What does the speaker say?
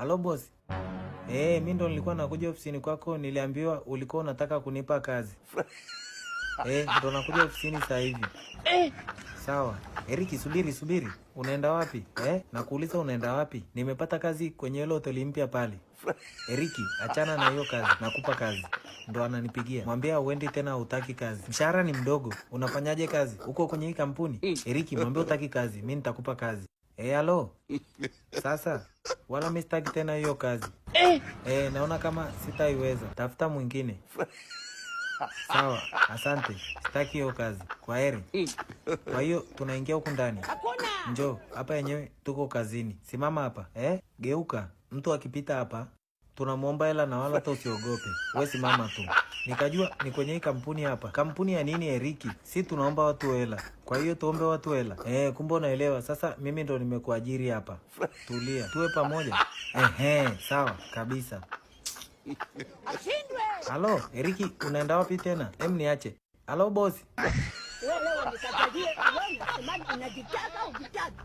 Halo bosi. Mi ndo nilikuwa nakuja ofisini kwako, niliambiwa ulikuwa unataka kunipa kazi. Ndo nakuja ofisini sasa hivi. Sawa. Eriki, subiri subiri. Unaenda wapi? Nakuuliza unaenda wapi? Nimepata kazi kwenye ile hoteli mpya pale. Eriki, achana na hiyo kazi, nakupa kazi. Ndo ananipigia. Mwambie uendi tena, hutaki kazi. Mshahara ni mdogo. Unafanyaje kazi? Uko kwenye hii kampuni? Eriki, mwambie hutaki kazi, mimi nitakupa kazi. Halo. Sasa wala mimi sitaki tena hiyo kazi. Naona kama sitaiweza. Tafuta mwingine. Sawa, asante. Sitaki hiyo kazi. Kwa heri. Kwa hiyo tunaingia huku ndani. Njoo, hapa yenyewe tuko kazini. Simama hapa. Geuka. Mtu akipita hapa tunamuomba hela na wala hata usiogope. We simama tu. Nikajua ni kwenye hii kampuni hapa. Kampuni ya nini Eriki? Si tunaomba watu hela. Kwa hiyo tuombe watu hela. Kumbe unaelewa. Sasa mimi ndo nimekuajiri hapa. Tulia. Tuwe pamoja. Ehe, sawa kabisa. Halo, Eriki, unaenda wapi tena? Em, niache. Halo bosi. Wewe nikatalie, wewe unasema unajitaka ukitaka.